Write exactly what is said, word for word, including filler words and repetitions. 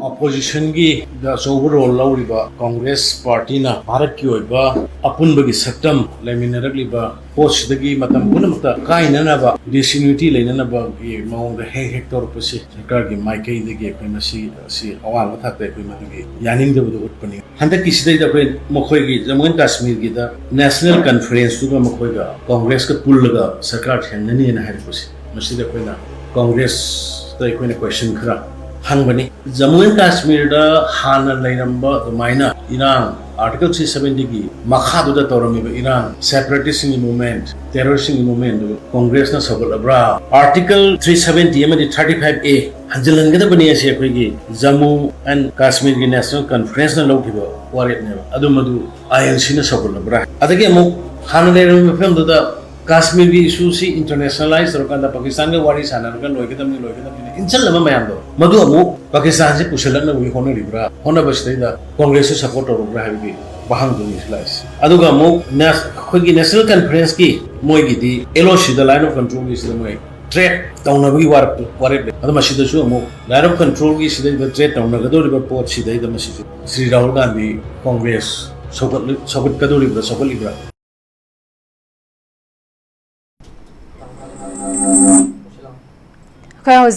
ꯑꯣꯄꯣꯖꯤꯁꯟꯒꯤ ꯑꯆꯧꯕ ꯔꯣꯜ ꯂꯧꯔꯤꯕ ꯀꯣꯡꯒ꯭ꯔꯦꯁ ꯄꯥꯔꯇꯤꯅ ꯚꯥꯔꯠꯀꯤ ꯑꯣꯏꯕ ꯑꯄꯨꯟꯕꯒꯤ ꯁꯛꯇꯝ ꯂꯩꯃꯤꯟꯅꯔꯛꯂꯤꯕ ꯄꯣꯠꯁꯤꯗꯒꯤ ꯃꯇꯝ ꯄꯨꯝꯅꯃꯛꯇ ꯀꯥꯏꯅꯅꯕ ꯗꯤꯁꯌꯨꯅꯤꯇꯤ ꯂꯩꯅꯅꯕꯒꯤ ꯃꯑꯣꯡꯗ ꯍꯦꯛ ꯍꯦꯛ ꯇꯧꯔꯛꯄꯁꯤ ꯁꯔꯀꯥꯔꯒꯤ ꯃꯥꯏꯀꯩꯗꯒꯤ ꯑꯩꯈꯣꯏ ꯃꯁꯤ ꯑꯁꯤ ꯑꯋꯥꯡꯕ ꯊꯥꯛꯇ ꯑꯩꯈꯣꯏ ꯃꯗꯨꯒꯤ ꯌꯥꯅꯤꯡꯗꯕꯗꯨ ꯎꯠꯄꯅꯤ꯫ ꯍꯟꯗꯛꯀꯤꯁꯤꯗꯩꯗ ꯑꯩꯈꯣꯏ ꯃꯈꯣꯏꯒꯤ ꯖꯃꯨ ꯑꯦꯟ ꯀꯥꯁꯃꯤꯔꯒꯤꯗ ꯅꯦꯁꯅꯦꯜ ꯀꯟꯐꯔꯦꯟꯁꯇꯨꯒ ꯃꯈꯣꯏꯒ ꯀꯣꯡꯒ꯭ꯔꯦꯁꯀ ꯄꯨꯜꯂꯒ ꯁꯔꯀꯥꯔ ꯁꯦꯝꯒꯅꯤꯅ ꯍꯥꯏꯔꯛꯄꯁꯦ, ꯃꯁꯤꯗ ꯑꯩꯈꯣꯏꯅ ꯀꯣꯡꯒ꯭ꯔꯦꯁꯇ ꯑꯩꯈꯣꯏꯅ ꯀꯣꯏꯁꯟ ꯈꯔ ꯍꯪꯕꯅꯤ꯫ ꯖꯃꯨ ꯑꯦꯟ ꯀꯥꯁꯃꯤꯔꯗ ꯍꯥꯟꯅ ꯂꯩꯔꯝꯕ ꯑꯗꯨꯃꯥꯏꯅ ꯏꯔꯥꯡ, ꯑꯥꯔꯇꯤꯀꯜ ꯊ꯭ꯔꯤ ꯁꯕꯦꯟꯇꯤꯒꯤ ꯃꯈꯥꯗꯨꯗ ꯇꯧꯔꯝꯃꯤꯕ ꯏꯔꯥꯡ, ꯁꯦꯄꯔꯦꯇꯤꯁꯁꯤꯡꯒꯤ ꯃꯨꯚꯃꯦꯟꯠ, ꯇꯦꯔꯣꯔꯤꯁꯁꯤꯡꯒꯤ ꯃꯨꯚꯃꯦꯟꯠꯗꯨ ꯀꯣꯡꯒ꯭ꯔꯦꯁꯅ ꯁꯧꯒꯠꯂꯕ꯭ꯔꯥ? ꯑꯥꯔꯇꯤꯀꯜ ꯊ꯭ꯔꯤ ꯁꯕꯦꯟꯇꯤ ꯑꯃꯗꯤ ꯊꯥꯔꯇꯤ ꯐꯥꯏꯚ ꯑꯦ ꯍꯟꯖꯤꯜꯍꯟꯒꯗꯕꯅꯤ꯫ ꯑꯁꯤ ꯑꯩꯈꯣꯏꯒꯤ ꯖꯃꯨ ꯑꯦꯟ ꯀꯥꯁꯃꯤꯔꯒꯤ ꯅꯦꯁꯅꯦꯜ ꯀꯟꯐꯔꯦꯟꯁꯅ ꯂꯧꯈꯤꯕ ꯋꯥꯔꯦꯞꯅꯦꯕ꯫ ꯑꯗꯨ ꯃꯗꯨ ꯑꯥꯏ ꯑꯦꯟ ꯁꯤꯅ ꯁꯧꯒꯠꯂꯕ꯭ꯔꯥ? ꯑꯗꯒꯤ ꯑꯃꯨꯛ ꯍꯥꯟꯅ ꯂꯩꯔꯝꯃꯤꯕ ꯐꯤꯕꯝꯗꯨꯗ ꯀꯥꯁꯃꯤꯔꯒꯤ ꯏꯁꯨꯁꯤ ꯏꯟꯇꯔꯅꯦꯁꯅꯦꯂꯥꯏꯁ ꯇꯧꯔꯀꯥꯟꯗ ꯄꯥꯀꯤꯁꯇꯥꯟꯒ ꯋꯥꯔꯤ ꯁꯥꯟꯅꯔꯒ ꯂꯣꯏꯒꯗꯕꯅꯤ, ꯂꯣꯏꯒꯗꯕꯅꯤꯅ ꯏꯟꯁꯤꯜꯂꯕ ꯃꯌꯥꯝꯗꯣ, ꯃꯗꯨ ꯑꯃꯨꯛ ꯄꯥꯀꯤꯁꯇꯥꯟꯁꯤ ꯄꯨꯁꯤꯜꯂꯛꯅꯕꯒꯤ ꯍꯣꯠꯅꯔꯤꯕ꯭ꯔꯥ, ꯍꯣꯠꯅꯕꯁꯤꯗꯩꯗ ꯀꯣꯡꯒ꯭ꯔꯦꯁꯁꯨ ꯁꯄꯣꯔꯠ ꯇꯧꯔꯕ꯭ꯔꯥ ꯍꯥꯏꯕꯒꯤ ꯋꯥꯍꯪꯗꯨꯅꯤ ꯁꯤ ꯂꯥꯛꯏꯁꯦ꯫ ꯑꯗꯨꯒ ꯑꯃꯨꯛ ꯅꯦꯁ-, ꯑꯩꯈꯣꯏꯒꯤ ꯅꯦꯁꯅꯦꯜ ꯀꯟꯐꯔꯦꯟꯁꯀꯤ ꯃꯣꯏꯒꯤꯗꯤ ꯑꯦꯜ ꯑꯣ ꯁꯤꯗ, ꯂꯥꯏꯟ ꯑꯣꯐ ꯀꯟꯇ꯭ꯔꯣꯜꯒꯤꯁꯤꯗ ꯃꯣꯏ ꯇ꯭ꯔꯦꯠ ꯇꯧꯅꯕꯒꯤ ꯋꯥꯔꯦꯞ, ꯋꯥꯔꯦꯞ ꯂꯩ꯫ ꯑꯗꯣ ꯃꯁꯤꯗꯁꯨ ꯑꯃꯨꯛ ꯂꯥꯏꯟ ꯑꯣꯐ ꯀꯟꯇ꯭ꯔꯣꯜꯒꯤ ꯁꯤꯗꯩꯗ ꯇ꯭ꯔꯦꯠ ꯇꯧꯅꯒꯗꯧꯔꯤꯕ ꯄꯣꯠꯁꯤꯗꯩꯗ ꯃꯁꯤꯁꯨ ꯁ꯭ꯔꯤ ꯔꯥꯍꯨꯜ ꯒꯥꯟꯙꯤ ꯀꯣꯡꯒ꯭ꯔꯦꯁ ꯁꯧꯒꯠꯂ-, ꯁꯧꯒꯠꯀꯗꯧꯔꯤꯕ꯭ꯔꯥ, ꯁꯧꯒꯠꯂꯤꯕ꯭ꯔꯥ? ꯑꯩꯈꯣꯏ ꯍꯧꯖꯤꯛ